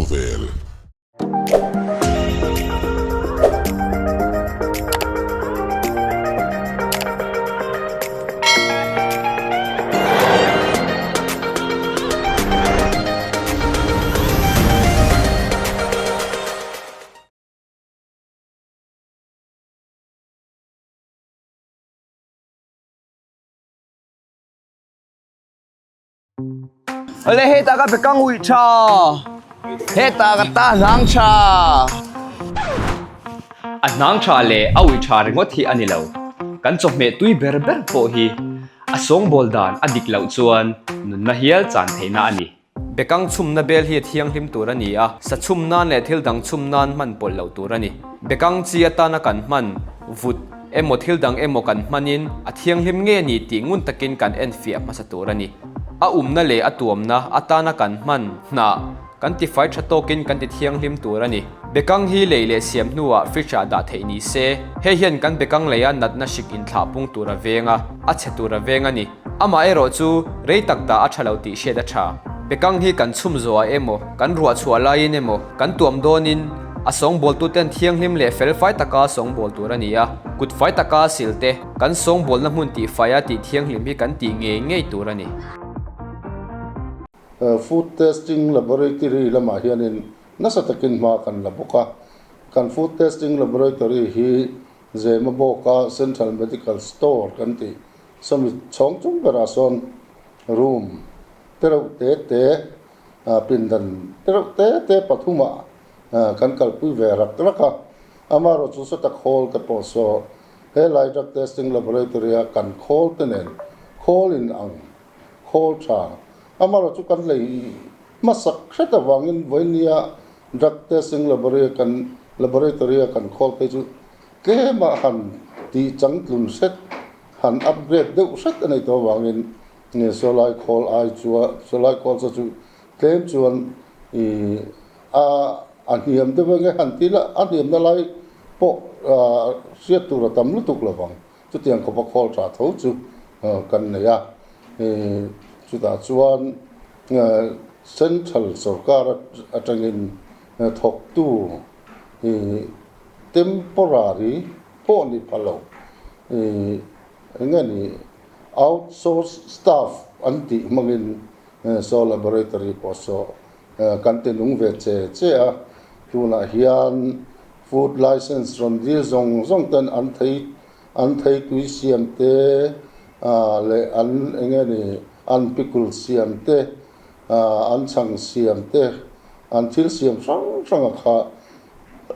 Khawvel. Awle hetah ka bekang uih tha hetah ka ta hnang tha. A hnang tha leh a uih tha ringawt hi a ni lo. Kan chawhmeh tui ber ber pawh hi a sawngbawl dan a dik loh chuan nunna hial chan theihna a ni. Bekang chhumna bel hi a thianghlim tur a ni a, sa chhum nan leh thil dang chhum nan hman pawlh loh tur a ni. Bekang chi atana kan hman vut emaw thil dang emaw kan hmanin a thianghlim nge ni tih ngun takin kan enfiah hmasa tur a ni. A umna leh a tuamna atana kan hman hnah kan tifai tha tawkin kan ti thianghlim tur a ni. Bekang hi lei leh siam hnuah fridge ah dah theih ni se, hei hian kan bekang leia natna hrik inthlah pung tur a veng a, a chhe tur a veng a ni. Amaherawh chu rei tak dah a tha lo tih hriat a tha. Bekang hi kan chhum zawhah emaw, kan ruah chhuah laiin emaw, kan tuam dawnin a sawngbawltuten thianghlim leh felfai taka sawngbawl tur a ni a. Kut fai taka sil te, kan sawngbawlna hmun tihfaia tih thianghlim hi kan tih ngei ngei tur a ni. Food Testing Laboratory lamah hianin nasa takin hma kan la bawk a. Kan Food Testing Laboratory hi Zemabawka Central Medical Store kan tih Sawmi chhawng chung berah sawn room te reuh te te pindan te reuh te te pathumah kan kalpui ve rak rak a. Amaherawhchu sawta khawl te pawh saw he lai drug testing laboratory a kan khawl te nen khawl in ang khawl tha. Amaherawhchu kan lei hmasak hret avangin vawinia drug testing laboratory a kan khawl phei chu Tlema han tih changtlun hret, han upgrade deuh hret a nei tawh avangin nge sawlai khawl ai chuan sawlai khawl saw chu tlem chuan ih a a hniam deuh enge han ti la a hniamna lai pawh hriat tur a tam lutuk lo vang. Chutiang khawpa khawl tha tho chu kan nei a, ih chutah chuan central sorkar atangin thawktu ih Temporary pawh ni pha lo ih eng nge ni outsource staff an tih hmangin saw laboratory pawh saw kan ti nung ve che che a, tunah hian food license rawn dil zawng zawng ten an thei an thei tui siam te leh an eng nge ni an pickle siam te an chhang siam te an thil siam hrang hrang a kha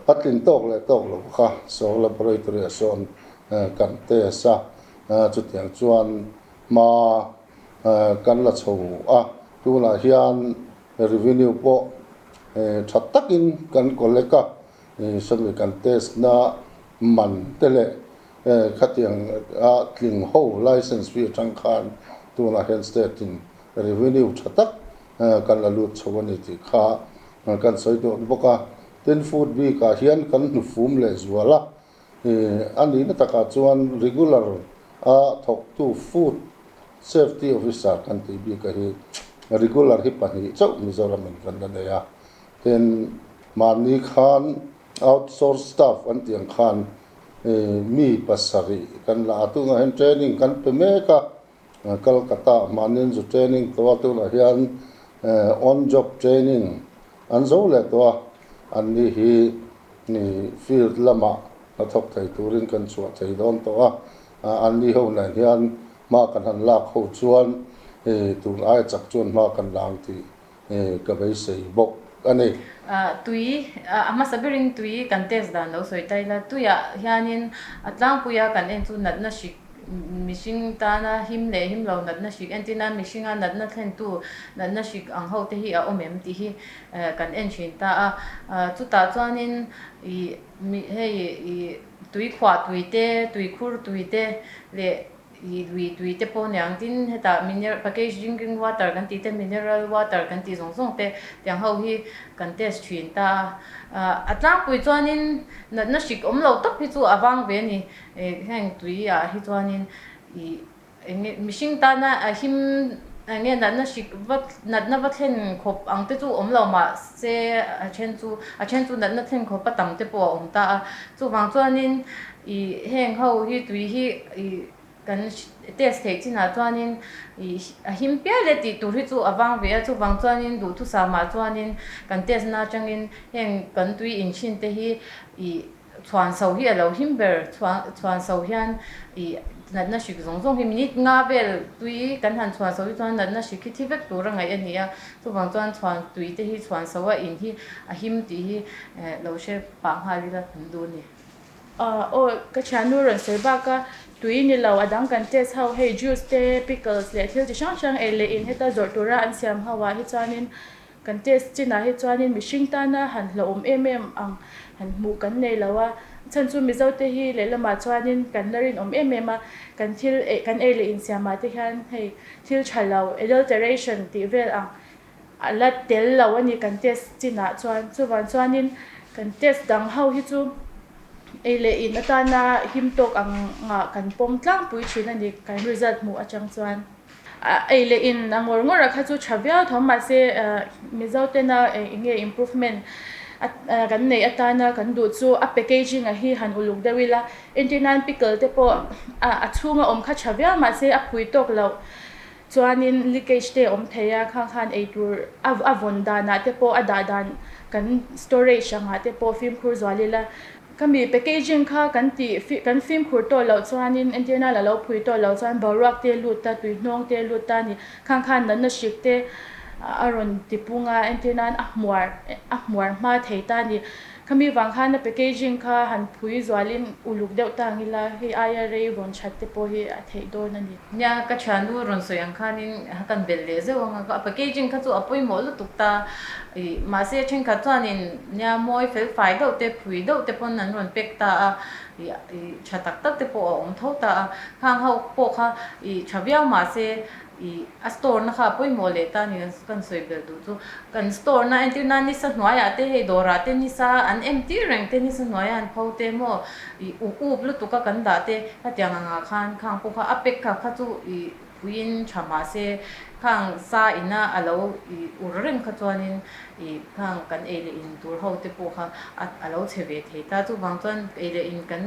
A tlin tawk leh tawk lo kha saw laboratory ah sawn kan test a, chutiang chuan hma kan la chho a, tunah hian revenue pawh tha takin kan collect a, sawmi kan test na man te leh khatiang a tling ho license fee atang khan tunah hian state in revenue tha tak kan la lut chho a ni tih kha kan sawi duh bawk a. Tin, food bikah hian kan hnufum leh zual a, a nihna takah chuan regular a thawktu food safety officer kan tih bika hi regular hi pahnih chauh Mizoramin kan la nei a. Tin, mahni khan outsource staff an tih ang khan mi pasarih kan la a, tunah hian training kan pe mek a. Calcutta mahniin zu training tawh a, tunah hian on job training an zo leh tawh a, anni hi field lamah hnathawk thei turin kan chhuah thei dawn tawh a, anni ho nen hian hma kan han lak ho chuan tun aia chak chuan hma kan la ang tih ka beisei bawk a ni. Tui, a hmasa berin tui kan test dan lo sawi ta ila, tuiah hianin a tlangpuia kan en chu natna hrik mihring tana him leh him lo natna hrik entina mihringa natna thlentu natna hrik ang ho te hi a awm em tih hi kan en thin ta a. Chutah chuanin ih hei ih tui khuah tui te, tui khur tui te leh Ih lui tui te pawh aniang tin hetah mineral package drinking water kan tih te mineral water kan tih zawng zawng te tiang ho hi kan test thin ta a. A tlangpui chuanin natna hrik awm lo tawp hi chu a vang ve a ni. Heng tui ah hi chuanin ih eng nge mihring tana a him. Enge natna hrik va natna va thlen khawp ang te chu awm lo mah se a then chu a then chu natna thlen khawp a tam te pawh a awm ta a. Chuvang chuanin ih heng ho hi tui hi ih kan test theih chinah chuanin ih a him pial e tih tur hi chu a vang ve a. Chuvang chuanin duhthusam ah chuanin kan test na atangin heng kan tui inchhin te hi ih Chhuan so hi a lo him ber. Chhuan so hian ih natna hrik zawng zawng hi minute nga vel tui kan han chhuan so hi chuan natna hrik hi thi vek tur a ngaih a ni a. Chuvang chuan chhuan tui te hi chhuan so a in hi a him tih hi lo hre pah nghal ila kan duh a ni. Aw ka thiannu rawn sawi bak a, tui ni lo a dang kan test ho hei juice te pickles leh thil chi hrang hrang ei leh in heta zawrh tura an siam ho ah hi chuanin Kan test chinah hi chuanin mihring tana han hlauhawm em em ang han hmuh kan nei lo a, chhan chu Mizote hi lehlamah chuanin kan la rinawm em em a, kan thil eh kan ei leh insiamah te hian hei thil tha lo adulteration tih vel ang a la tel lo a ni kan test chinah chuan. Chuvang chuanin kan test dang ho hi chu ei leh in atana him tawk angah kan pawm tlangpui thin a ni kan result hmuh atang chuan. Ei leh in a ngawr ngawr a kha chu tha viau tho mahse Mizo tena eng nge improvement kan neih atana kan duh chu a packaging a hi han uluk deuh ila entir nan pickle te pawh a chhunga awm kha tha viau mahse a phui tawk loh chuanin leakage te a awm thei a khang khan ei tur a vawn danah te pawh a dah dan kan storage angah te pawh fimkhur zual ila. Khami packaging kha kan tih kan fimkhur tawh loh chuanin entirna la lo phui tawh loh chuan boruak te lut ta, tuihnawng te lut ta a ni. Khang khan natna hrik te a rawn ti pung a, entirnain a hmuar a hmuar hma thei ta a ni. Khami vang khan a packaging kha han phui zualin uluk deuh ta ang ila hei aia rei vawn that te pawh hi a theih dawn a ni. Nia, ka thiannu rawn sawi ang khanin kan belh leh zeuh ang a, a packaging kha chu a pawimawh lutuk ta. Ih, mahse thenkhat chuanin nia mawi fel fai deuh te, phui deuh te pawn an rawn pack ta a, ih ih tha tak tak te pawh a awm tho ta a. Khang ho pawh kha ih tha viau mahse ih a store na kha a pawimawh leh ta a ni kan sawi belh duh chu. Kan store na entir nan nisa hnuaiah te hei dawrah te nisa an em tir reng te nisa hnuaia an pho te maw ih up up lutuk a kan dah te khatiang angah khan khang pawh kha a pack kha kha chu ih puiin tha mahse khang sa ina a lo ih ur reng kha chuanin ih khang kan ei leh in tur ho te pawh kha a a lo chhe ve thei ta chuvang chuan ei leh in kan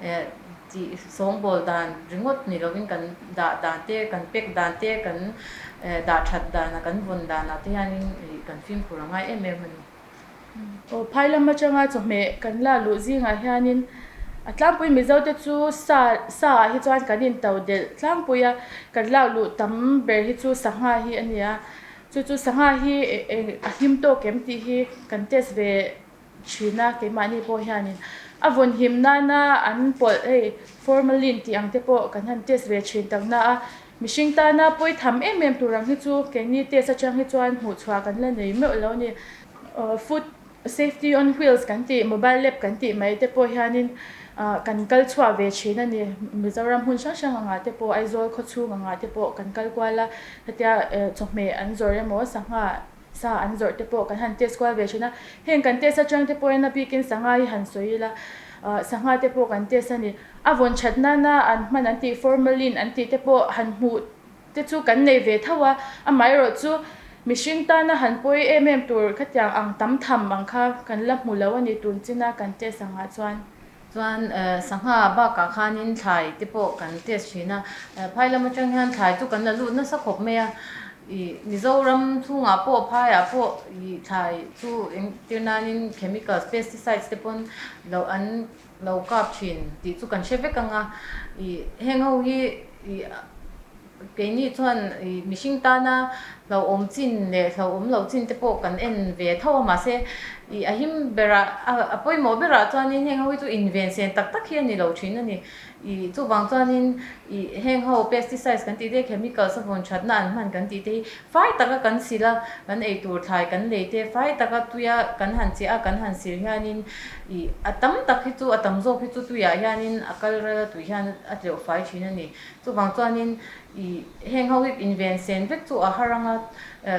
eh Tih sawngbawl dan ringawt ni lovin kan dah dan te, kan pack dan te, kan dah that dana kan vawn danah te hianin kan fimkhur a ngai em em a ni. Aw phai lam atanga chawhmeh kan la luh zingah hianin a tlangpui Mizo te chu sa sa ah hi chuan kan in to delh tlangpui a, kan lak luh tam ber hi chu sangha hi a ni a, chu chu sangha hi a hlim tawk em tih hi kan test ve thin a, keimahni pawh hianin a vawn him nana an pawlh hei formalin tih ang te pawh kan han test ve thin tak na a, mihring tana pawi tham em em tur ang hi chu keini test atang hi chuan hmuh chhuah kan la nei meuh lo a ni. Food safety on wheels kan tih mobile lab kan tih mai te pawh hianin kan kal chhuah ve thin a ni. Mizoram hmun hrang hrang angah te pawh Aizawl khawchhung angah te pawh kan kal kual a, hetia chawhmeh an zawrh emaw sangha Sa an zawrh te pawh kan han test kual ve thin a, heng kan test atang te pawhin a bikin sangha hi han sawi ila, sangha te pawh kan test a ni. A vawn that nana an hman an tih formalin an tih te pawh han hmuh te chu kan nei ve tho a, amaherawh chu mihring tana han pawi em em tur khatiang ang tam tham ang kha kan la hmu lo a ni tun china kan test angah chuan. Chuan sangha bakah khanin thlai te pawh kan test thin a, phai lam atang hian thlai chu kan la lut nasa khawp mai a, ih Mizoram chhungah pawh phaiah pawh ih thlai chu engtir nanin chemicals pesticides te pawn lo an lo kap thin tih chu kan hre vek ang a, ih heng ho hi ih Keini chuan mihring tana hlauhawm chin leh hlauhawm lo chin te pawh kan en ve tho a, mahse ih a him berah a pawimawh berah chuanin heng ho hi chu inven sen tak tak hi a ni lo thin a ni. Ih chuvang chuanin ih heng ho pesticides kan tih te, chemicals a vawn thatna an hman kan tih te hi fai taka kan sil a, kan eitur thlai kan lei te fai taka tuia kan han chiah a, kan han sil hianin ih a tam tak hi chu a tam zawk hi chu tuiah hianin a kal ral a tui hian a tleuh fai thin a ni. Chuvang chuanin ih heng ho hi inven sen vek chu a har anga,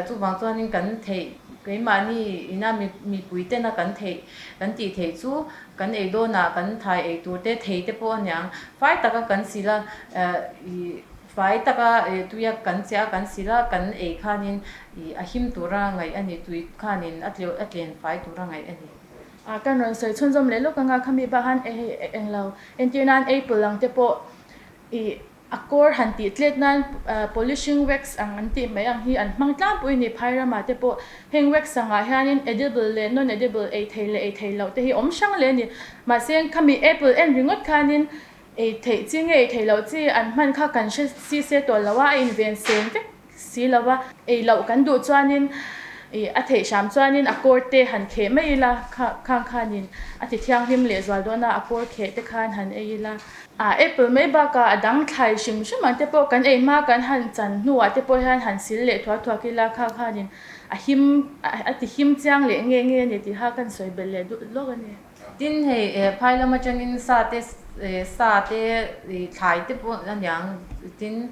chuvang chuanin kan theih keimahni ina mipui tena kan theih kan tih theih chu kan ei dawnah kan thai ei tur te thei te pawh a niang fai taka kan sil a, ih Fai taka tuia kan chiah a, kan sil a, kan ei khanin a him tura ngaih a ni, tui khanin a tleuh a tlen fai tura ngaih a ni. A kan rawn sawi chhunzawm leh lawk anga khami bak han hei englo entir nan apple ang te pawh ih a kawr han tih tlet nan polishing wax ang an tih mai ang hi an hmang tlangpui a ni phai ramah te pawh heng wax angah hianin edible leh non edible ei thei leh ei thei loh te hi awm hrang leh a ni mahse khami apple en ringawt khanin Ei theih chi nge ei theih loh chi an hman kha kan hre si se tawh lo a, a inven seng vek si lo a. Ei loh kan duh chuanin ih a theih hram chuanin a kawr te han kheh mai ila kha khang khanin a ti thianghlim leh zual dawn a, a kawr kheh te khan han ei ila. A apple mai bakah a dang thlai hrim hrim ang te pawh kan ei hma kan han chan hnuah te pawh hian han sil leh thuak thuak ila kha khanin a him a ti him chiang leh nge nge a ni tih kha kan sawi belh leh duh lawk a ni. Tin, hei phai lam atangin sa te sa te thlai te pawh a niang tin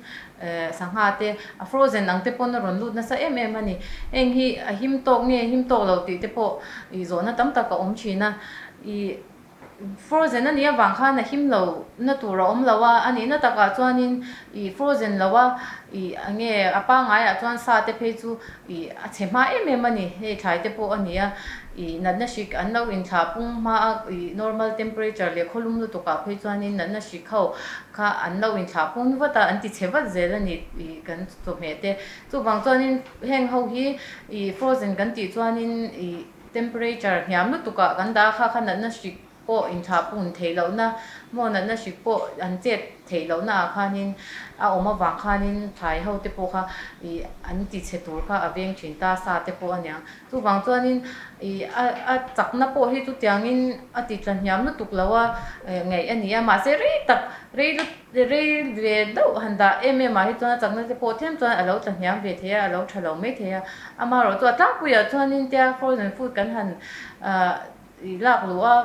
sangha te a frozen ang te pawn a rawn lut nasa em em a ni. Heng hi a him tawk nge him tawk lo tih te pawh ih zawhna tam tak a awm thin a. Ih frozen a nih avang khan a him lo na tur a awm lo a, a nihna takah chuanin ih frozen lo a ih enge a pangaiah chuan sa te phei chu Ih a chhe hma em em a ni, hei thlai te pawh a ni a, ih natna hrik an lo inthlah pung hma a, ih normal temperature leh khawlum lutuk ah phei chuanin natna hrik ho kha an lo inthlah pung vat a, an ti chhe vat zel a ni ih kan chawhmeh te. Chuvang chuanin heng ho hi ih frozen kan tih chuanin ih temperature hniam lutuk ah kan dah a, kha kha natna hrik pawh inthlah pun theih lohna maw natna hrik pawh an chet theih lohna ah khanin a awm avang khanin thlai ho te pawh kha ih an ti chhe tur kha a veng thin ta sa te pawh aniang. Chuvang chuanin ih a a chakna pawh hi chutiangin a ti tla hniam lutuk lo a ngaih a ni a mahse rei tak rei lut rei ve deuh han dah em em ah hi chuan a chakna te pawh tlem chuan a lo tla hniam ve thei a a lo tha lo mai thei a amaherawhchu a tlangpuiah chuanin tia frozen food kan han ah I lak luh a,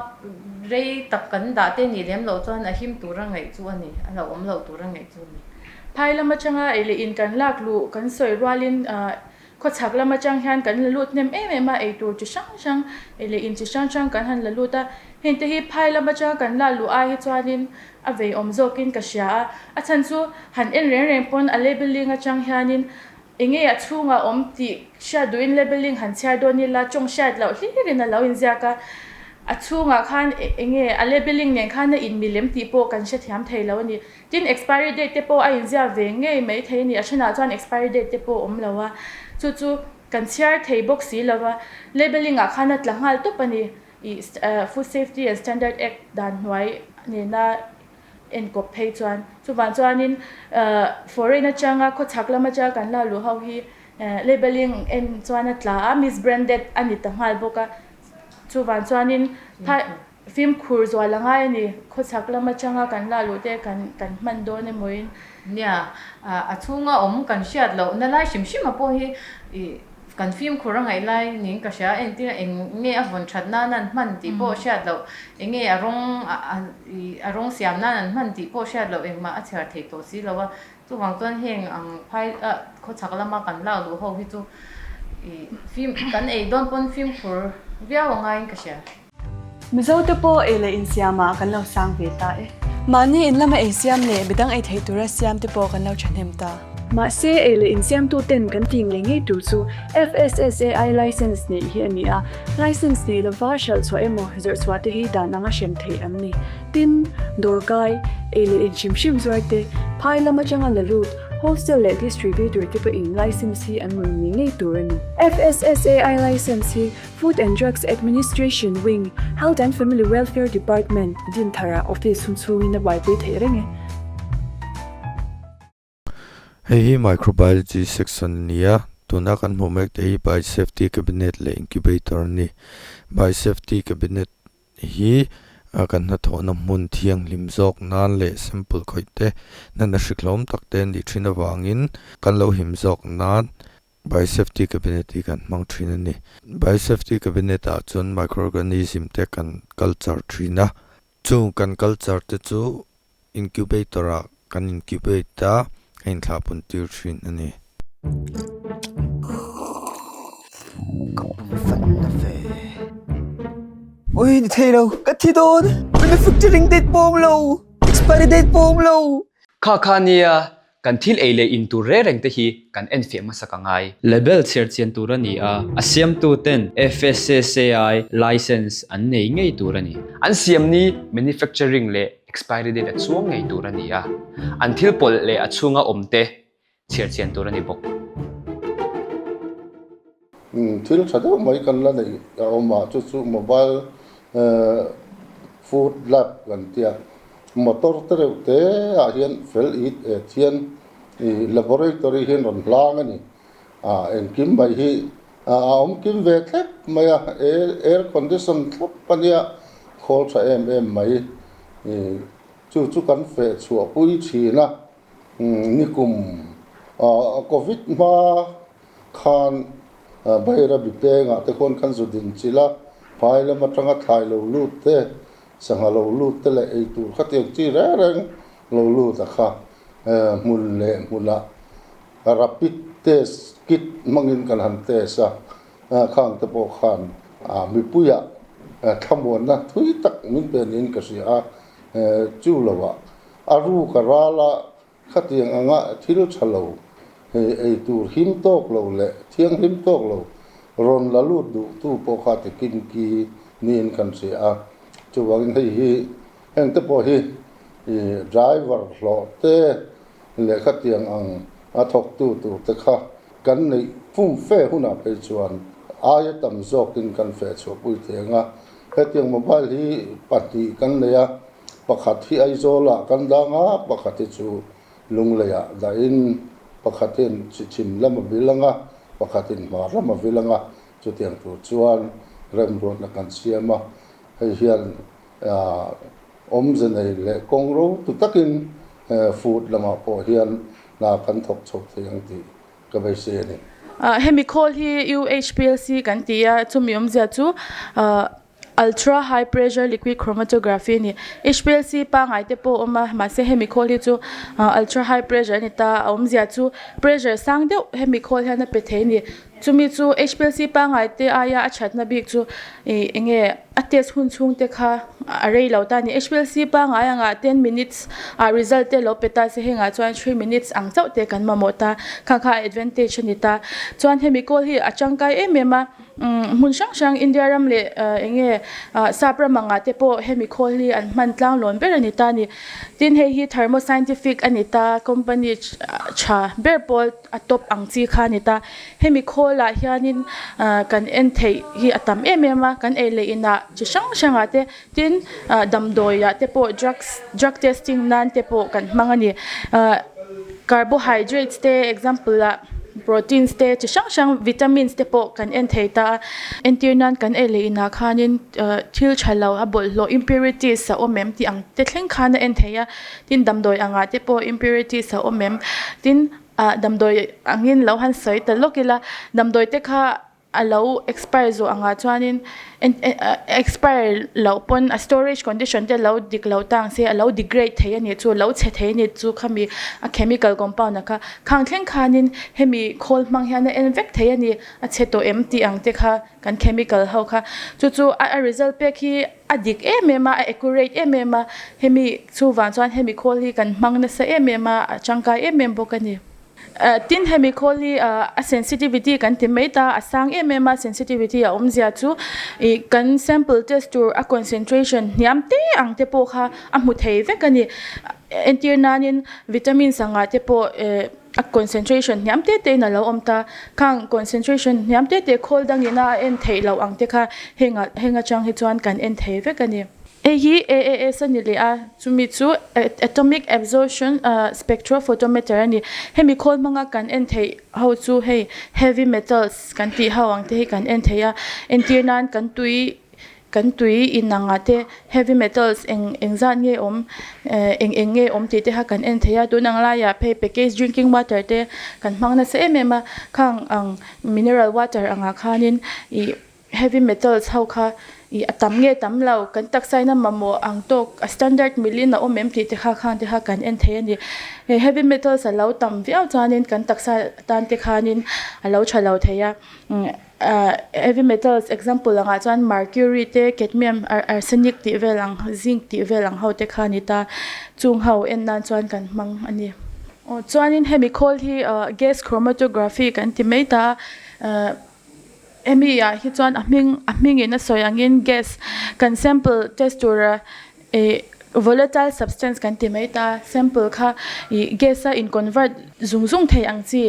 rei tak kan dah te nih lem loh chuan a him tura ngaih chu a ni, a hlauhawm loh tura ngaih chu a ni. Phai lam atanga ei leh in kan lak luh kan sawi rualin khawchhak lam atang hian kan la lut hnem em em a, ei tur chi hrang hrang, ei leh in chi hrang hrang kan han la lut a, heng te hi phai lam atanga kan lak luh ai hi chuanin a veiawm zawkin ka hria a, a chhan chu han en reng reng pawn a labelling atang hianin Enge a chhungah awm tih hriat duhin labelling han chhiar dawn ila tawng hriat loh hlirin a lo inziak a, a chhungah khan enge a labelling nen khan a inmilem tih pawh kan hrethiam thei lo a ni. Tin, expiry date te pawh a inziak ve ngei mai thei a ni, a thenah chuan expiry date te pawh awm lo a, chu chu kan chhiar thei bawk si lo a, labelling ah khan a tla nghal tawp a ni, ih Food Safety and Standard Act dan hnuai nena enkawp phei chuan chuvang chuanin foreign atanga khawchhak lam atanga kan la luh ho hi labelling en chuan a tla a misbranded a ni ta nghal bawk a chuvang chuanin fimkhur zual a ngai a ni khawchhak lam atanga kan la luh te kan kan hman dawn emawin. Nia a chhunga awm kan hriat loh na lai hrim hrim a pawh hi ih Kan fimkhur a ngaih lai niin ka hria, entir eng nge a vawn that nan an hman tih pawh hriat loh, eng nge a rawng a rawng siam nan an hman tih pawh hriat loh engmah a chhiar theih tawh si lo a, chuvang chuan heng ang phai khawchhak lama kan lak luh ho hi chu ih fim kan ei dawn pawn fimkhur viau a ngaiin ka hria. Mizo te pawh ei leh insiam ah kan lo sang ve ta e. Mahni in lama ei siam leh midang ei theih tura siam te pawh kan lo thahnem ta. Mahse ei leh insiamtu ten kan tih ngei ngei tur chu FSSAI license neih hi a ni a, license nei lova hralh chhuah emaw zawrh chhuah te hi dan anga hrem theih an ni. Tin, dawrkai, ei leh in hrim hrim zuar te, phai lam atanga la lut, wholesale leh distributor te pawhin license hi an rawn ngei ngei tur a ni. FSSAI license hi Food and Drugs Administration Wing, Health and Family Welfare Department, Dinthara office hun chhungin a buaipui theih reng e. Hei hi Microbiology section a ni a, tuna kan hmuh mek te hi Biosafety Cabinet leh Incubator a ni. Biosafety Cabinet hi kan hnathawhna hmun thianghlim zawk nan leh sample khawih te natna hriklawm tak te an nih thin avangin kan lo him zawk nan Biosafety Cabinet hi kan hmang thin a ni. Biosafety Cabinet ah chuan microorganism te kan culture thin a, chung kan culture te chu incubator ah kan incubate a, a inthlahpun tir thin a ni. Ka pum fan na ve. Oi ni thei lo, ka thi dawn. Manufacturing date pawh a awm lo, expiry date pawh a awm lo. Kha kha nia. Kan thil ei leh in tur reng reng te hi kan enfiah hmasak a ngai. Label chhiar chian tur a ni a, a siamtu ten FSSAI license an nei ngei tur a ni. An siam ni manufacturing leh expiry date a chuang ngei tur a ni a, an thil pawlh leh a chhunga awm te chhiar chian tur a ni bawk. Thil tha deuh mai kan la neih a awm a, chu chu mobile food lab kan tia motor te reuh te ah hian fel it et hian ih laboratory hian rawn hlang a ni. Ah engkim mai hi a awm kim ve thlep mai a, air condition thlap a nia khawl tha em em mai ih chu chu kan feh chhuah pui thin a. Nikum Covid hma khan Bairabi pengah te khuan kan zu din chilh a, phai lam atanga thlai lo lut te, sangha lo lut te leh ei tur khatiang chi reng reng lo lut a kha hmun leh hmunah rapid test kit hmangin kan han test a, khang te pawh khan mipuiah thlamuanna thui tak min pe niin ka hria a, chu loah A ruk a ral a, khatiang anga thil tha lo, hei ei tur him tawk lo leh thianghlim tawk lo rawn la lut duhtu pawh kha ti kim ki niin kan hria a. Chuvangin hei hi hengte pawh hi driver hlawh te leh khatiang ang a thawktu tur te kha kan neih fum fe hunah phei chuan aia tam zawkin kan feh chhuahpui thei ang a. Hetiang mobile hi pahnih kan nei a. Pakhat hi Aizawlah kan dang a, pakhat hi chu Lungleiah dahin pakhatin chhim lam a vil ang a, pakhatin hmar lam a vil ang a, chutiang tur chuan remruatna kan siam a. Hei hian awmze nei leh kawng ro tu takin food lamah pawh hian hna kan thawk chho thei ang tih ka beisei a ni. Hemi khawl hi UHPLC kan ti a, chumi awmzia chu Ultra High Pressure Liquid Chromatography a ni. HPLC pangngai te pawh a awm a, mahse hemi khawl hi chu Ultra High Pressure a ni ta, a awmzia chu pressure sang deuh hemi khawl hian a pe thei a ni. Chumi chu HPLC pangngai te aia a thatna bik chu ih eng nge a test hun chhung te kha a rei lo ta a ni. HPLC pangngai angah ten minutes ah result te lo pe ta se hengah chuan three minutes ang chauh te kan mamawh ta, kha kha a advantage a ni ta. Chuan hemi kawl hi a tangkai em em a. Hmun hrang hrang India ram leh eng nge sap ram angah te pawh hemi khawl hi an hman tlang lawn ber a ni ta a ni. Tin hei hi Thermo Scientific a ni ta, company tha ber pawl a top ang chi kha a ni ta. Hemi khawl ah hianin kan en theih hi a tam em em a, kan ei leh inah chi hrang hrangah te tin damdawi ah te pawh drugs drug testing nan te pawh kan hmang a ni. Carbohydrates te example ah proteins te chi hrang hrang vitamins te pawh kan en thei ta a, entir nan kan ei leh inah khanin thil tha lo a bawlhhlawh impurities a awm em tih ang te thleng khan a en thei a, tin damdawi angah te pawh impurities a awm em tin ah damdawi angin lo han sawi ta lawk ila damdawi te kha A lo expire zawh angah chuanin expire loh pawn a storage condition te lo dik lo ta ang se a lo degrade thei a nih chu a lo chhe thei a nih chu khami a chemical compound ah kha khang thleng khanin hemi khawl hmang hian a en vek thei a ni a chhe tawh em tih ang te kha kan chemical ho kha chu chu a result pek hi a dik em em a a accurate em em a hemi chuvang chuan hemi khawl hi kan hmang nasa em em a a tangkai em em bawk a ni. Tin, hemi khawl hi a sensitivity kan ti mai ta, a sang em em a, sensitivity a awmzia chu ih kan sample test tur a concentration hniam te ang te pawh kha a hmu thei vek a ni. Entir nanin vitamins angah te pawh eh a concentration hniam te te in a lo awm ta, khang concentration hniam te te khawl dangin a en theih loh ang te kha hengah heng atang hi chuan kan en thei vek a ni. Hei hi AAS a ni leh a, chumi chu Atomic Absorption Spectrophotometer a ni. Hemi khawl hmanga kan en theih ho chu hei heavy metals kan tih ho ang te hi kan en thei a, entir nan kan tui kan tui inang ah te heavy metals eng eng zat nge awm eng eng nge awm tih te kha kan en thei a, tun ang laiah phei package drinking water te kan hmang nasa em em a, khang ang mineral water angah khanin ih Heavy metals ho kha ih a tam nge tam lo, kan taksa in a mamawh ang tawk a standard mil in a awm em tih te kha khang te kha kan en thei a ni. He heavy metals a lo tam viau chuanin kan taksa tan te khanin a lo tha lo thei a. Ahh heavy metals example angah chuan mercury te cadmium arsenic tih vel ang zinc tih vel ang ho te kha a ni ta, chung ho en nan chuan kan hmang a ni. Aw chuanin hemi khawl hi gas chromatography kan ti mai ta a hemi ah hi chuan a hming a hmingin a sawi angin gas kan sample test tura ih volatile substance kan ti mai ta sample kha ih gas a in convert zung zung thei ang chi.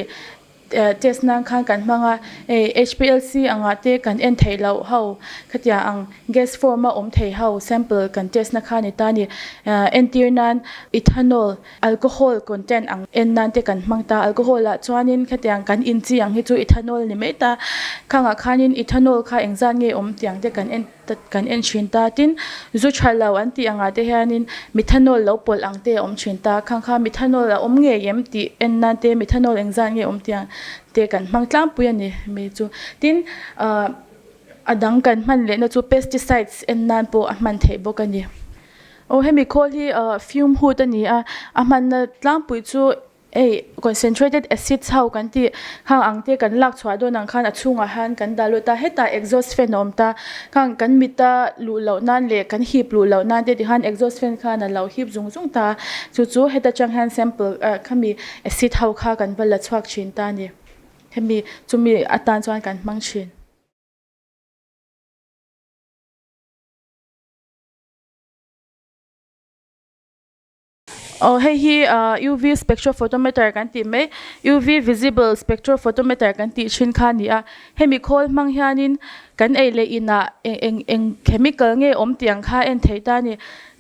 Test nan khan kan hmang a, hei HPLC angah te kan en theih loh ho khatiang ang gas form a awm thei ho sample kan test na kha a ni ta a ni. Entir nan ethanol, alcohol content ang en nan te kan hmang ta, alcohol ah chuanin khatiang kan in chi ang hi chu ethanol a ni mai ta, khangah khanin ethanol kha engzat nge awm tiang te kan en. Kan en thin ta. Tin, zu tha lo an tih angah te hianin methanol lo pawlh ang te a awm thin ta. Khang kha methanol a awm ngei em tih en nan te methanol engzat nge awm tih ang te kan hmang tlangpui a ni mi chu. Tin, ah a dang kan hman lehna chu pesticides en nan pawh a hman theih bawk a ni. Aw hemi khawl hi ah fume hood a ni a, a hmanna tlangpui chu Hei concentrated acids ho kan tih khang ang te kan lak chhuah dawn ang khan a chhungah hian kan dah lut a, hetah exhaust fan a awm ta, khang kan mita luh loh nan leh kan hip luh loh nan te tikhan exhaust fan khan a lo hip zung zung ta, chu chu heta tang hian sample ah khami acid ho kha kan va la chhuak thin ta a ni, hemi chumi atan chuan kan hmang thin. Aw hei hi ah UV spectrophotometer kan tih mai UV visible spectrophotometer kan tih thin kha a ni a hemi khawl hmang hianin kan ei leh inah eng eng eng chemical nge awm tih ang kha a en theih ta a ni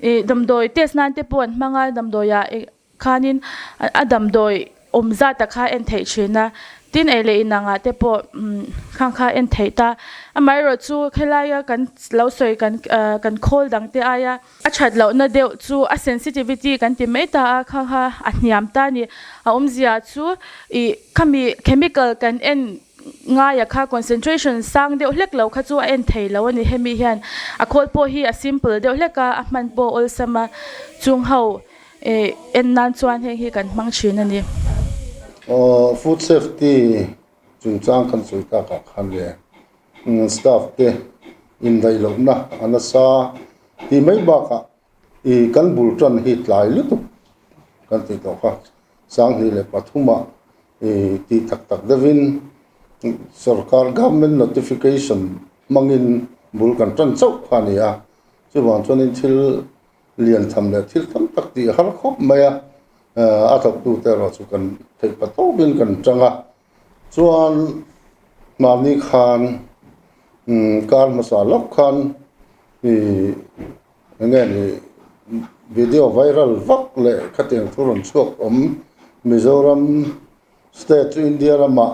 ih damdawi test nan te pawh an hmang a damdawi ah eng khanin a damdawi awm zat a kha en theih thin a tin ei leh in angah te pawh umm khang kha en theih ta amaherawhchu khelaia kan lo sawi kan ah kan khawl dang te aia. A that lohna deuh chu a sensitivity kan ti mai ta a, kha kha a hniam ta a ni. A awmzia chu ih khami chemical kan en ngaia kha concentration sang deuh hlek lo kha chu a en thei lo a ni. Hemi hian a khawl pawh hi a simple deuh hlek a, a hman pawh awlsam a, chung ho ih en nan chuan heng hi kan hmang thin a ni. Aw food safety chungchang kan sawi takah khan le staff te indaih lohna a nasa tih mai bakah ih kan bul tan hi tlai lutuk kan tih tawh kha 2003 ah ih tih tak tak deuhin sorkar government notification hmangin bul kan tan chauh kha a ni a chuvang chuanin thil lian tham leh thil tam tak tih a har khawp mai a a thawktute erawh chu kan theih pa tawpin kan tang a. Chuan mahni khan kar hmasa lawk khan ih eng nge ni video viral vak leh khatiang thu rawn chhuak awm Mizoram state chu India ramah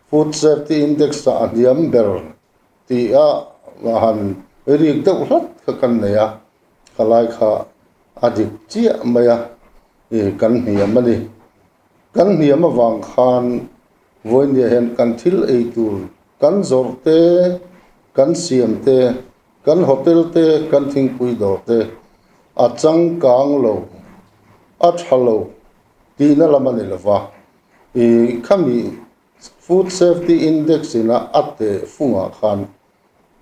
food safety index ah a hniam ber tih a han rik deuh hlat kha kan nei a khalai kha a dik chiah mai a ih kan hniam a ni. Kan hniam avang khan vawinia hian kan thil ei tur, kan zawrh te, kan siam te, kan hotel te, kan thingpui dawr te a changkang lo, a tha lo tihna lam a ni lo va. Ih khami Food Safety Index ina a tehfungah khan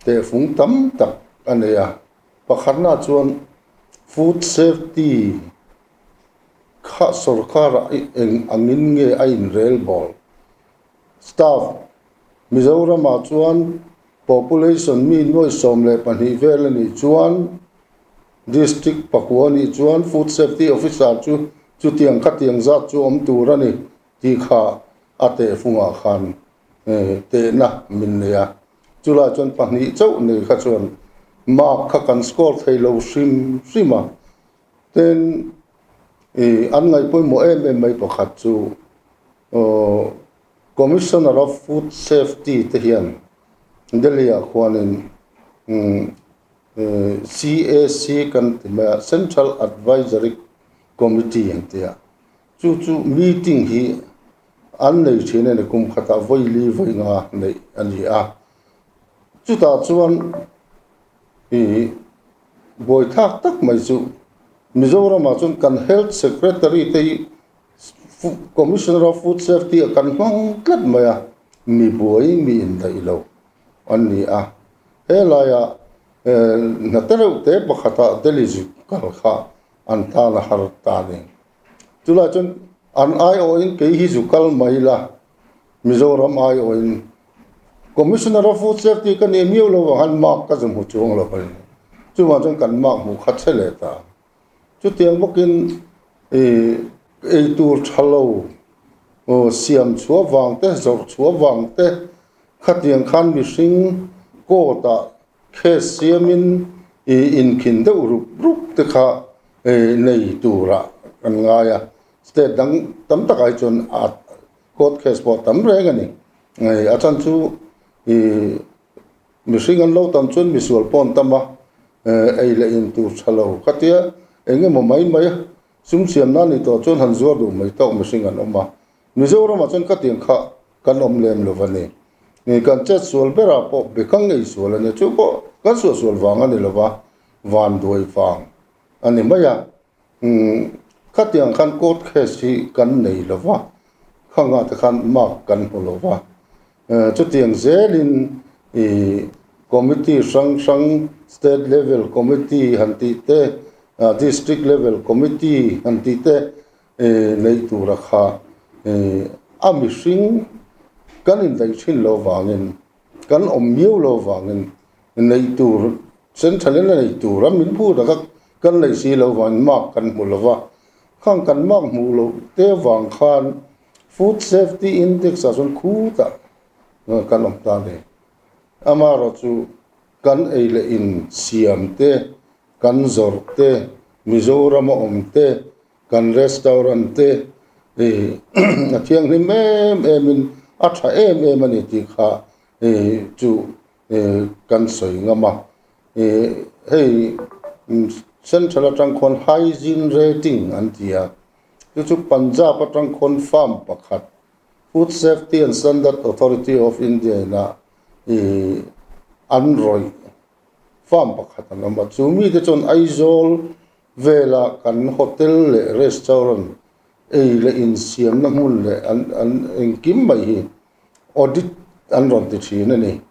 tehfung tam tak a nei a. Pakhatna chuan Food Safety Kha sorkar eng angin nge a inrel bawl? Staff, Mizoramah chuan population mi nuai 12 vel a nih chuan District pakua a nih chuan Food Safety Officer chu chutiang khatiang zat chu awm tur a ni tih kha a tehfungah khan tehna min nei a. Chulai chuan pahnih chauh nei kha chuan mark kha kan score thei lo hrim hrim a. Tin, ih an ngaih pawimawh em em mai pakhat chu aw Commissioner of Food Safety te hian Delhi ah khuanin umm CAC kan ti mai a Central Advisory Committee an ti a, chu chu meeting hi an nei thin a ni kum khatah vawi li vawi nga neih a ni a, chutah chuan ih Buaithlak tak mai chu Mizoramah chuan kan Health Secretary te hi Commissioner of Food Safety ah kan hmang tlat mai a, mi buai mi indaih lo an ni a. He laia hna te reuh te pakhatah Delhi zuk kal kha an tan a har ta a ni. Chulai chuan. An aiawhin kei hi zu kal mai la, Mizoram aiawhin Commissioner of Food Safety ka nih miau lo vang han mark ka zu hmu chuang lo a ni. Chuvang chuan kan mark hmuh kha che leh ta. Chutiang bawkin ei tur tha lo siam chhuah vang te, zawrh chhuah vang te khatiang khan mihring court ah case siamin inkhin deuh rup rup te kha nei turah kan ngai a. State dang tam takah hi chuan a court case pawh tam reng a ni. A chan chu mihring an lo tam chuan misual pawh an tam a, ei leh in tur tha lo khatia eng emaw mai mai a sum siam nan ni tawh chuan han zuar duh mai tawk mihring an awm a. Mizoramah chuan khatiang kha kan awm lem lo a ni. Kan chet sual berah pawh bekang ei sual a nia, chu pawh kan suah sual vang a ni lo va, vanduai vang a ni mai a. Khatiang khan court case hi kan nei lo va, khangah te khan mark kan hmu lo va. Chutiang zelin ih committee hrang hrang state level committee han tih te, district level committee han tih te neih tura kha a mihring kan indaih thin lo vangin, kan awm miau lo vangin neih tur central in a neih tur a min phut a kha kan neih si lo vangin mark kan hmu lo va, khang kan mark hmuh loh te vang khan food safety index ah chuan khutah kan awm ta a ni. Amaherawhchu kan ei leh in siam te, kan zawrh te, Mizoram a awm te, Kan restaurant te a thianghlim em em in a tha em em a ni tih kha chu kan sawi ngam a. Hei central atang khuan hygiene rating an ti a, chu chu Punjab atang khuan farm pakhat Food Safety and Standard Authority of India ina an rawih farm pakhat an awm a, chu mite chuan Aizawl Vela kan hotel leh restaurant ei leh insiamna hmun leh an an engkim mai hi audit an rawn ti thin a ni.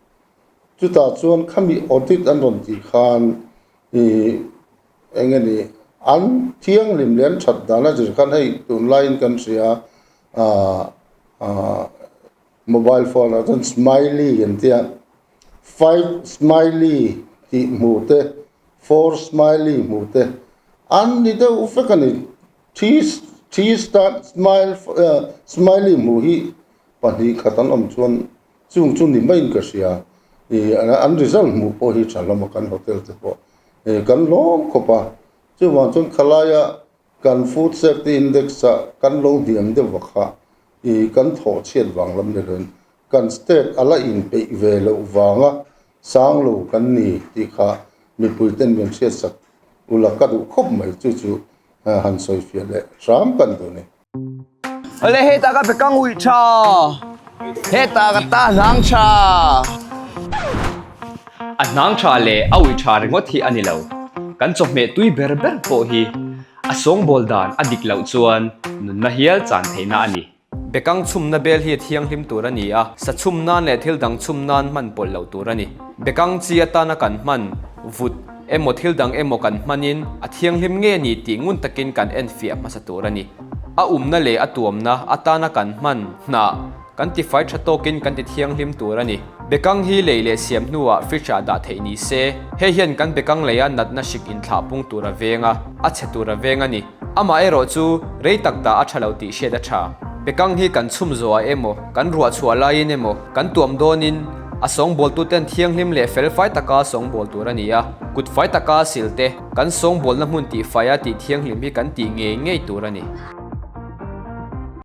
Chutah chuan khami audit an rawn tih khan ih eng nge ni an thianghlim leh an that dan a zir khan hei tunlaiin kan hria ah ah mobile phone ah chuan smiley an tia five smiley tih hmuh te Four smiley hmuh te an ni deuh vek a ni. Three three star smile smiley hmuh hi pahnih khat an awm chuan chung chu ni maiin ka hria. Ih an result hmuh pawh hi tha hlawm a kan hotel te pawh ih kan lawm khawp a. Chuvang chuan khalaia kan food safety index ah kan lo hniam deuh vak kha ih kan thawh chhiat vang lam ni loin Kan state a la inpeih ve loh vanga sang lo kan ni tih kha mipuiten min hriatsak ula ka duh khawp mai chu chu han sawi fiah leh hram kan duh ni. Awle hetah ka bekang uih tha, hetah ka ta hnang tha. A hnang tha leh a uih tha ringawt hi a ni lo, kan chawhmeh tui ber ber pawh hi a sawngbawl dan a dik loh chuan nunna hial chan theihna a ni. Bekang chhumna bel hi a thianghlim tur a ni a, sa chhum nan leh thil dang chhum nan hman pawlh loh tur a ni. Bekang chi atana kan hman, vut, emaw thil dang emaw kan hmanin a thianghlim nge ni tih ngun takin kan enfiah hmasa tur a ni. A umna leh a tuamna atana kan hman, hnah, kan tifai tha tawkin kan ti thianghlim tur a ni. Bekang hi lei leh siam hnuah fridge ah dah theih ni se, hei hian kan bekang leia natna hrik inthlah pung tur a veng a, a chhe tur a veng a ni. Amah erawh chu rei tak dah a tha lo tih hriat a tha. Bekang hi kan chhum zawhah emaw, kan ruah chhuah laiin emaw, kan tuam dawnin a sawngbawltuten thianghlim leh felfai taka sawngbawl tur a ni a. Kut fai taka sil te, kan sawngbawlna hmun tihfaia tih thianghlim hi kan tih ngei ngei tur a ni.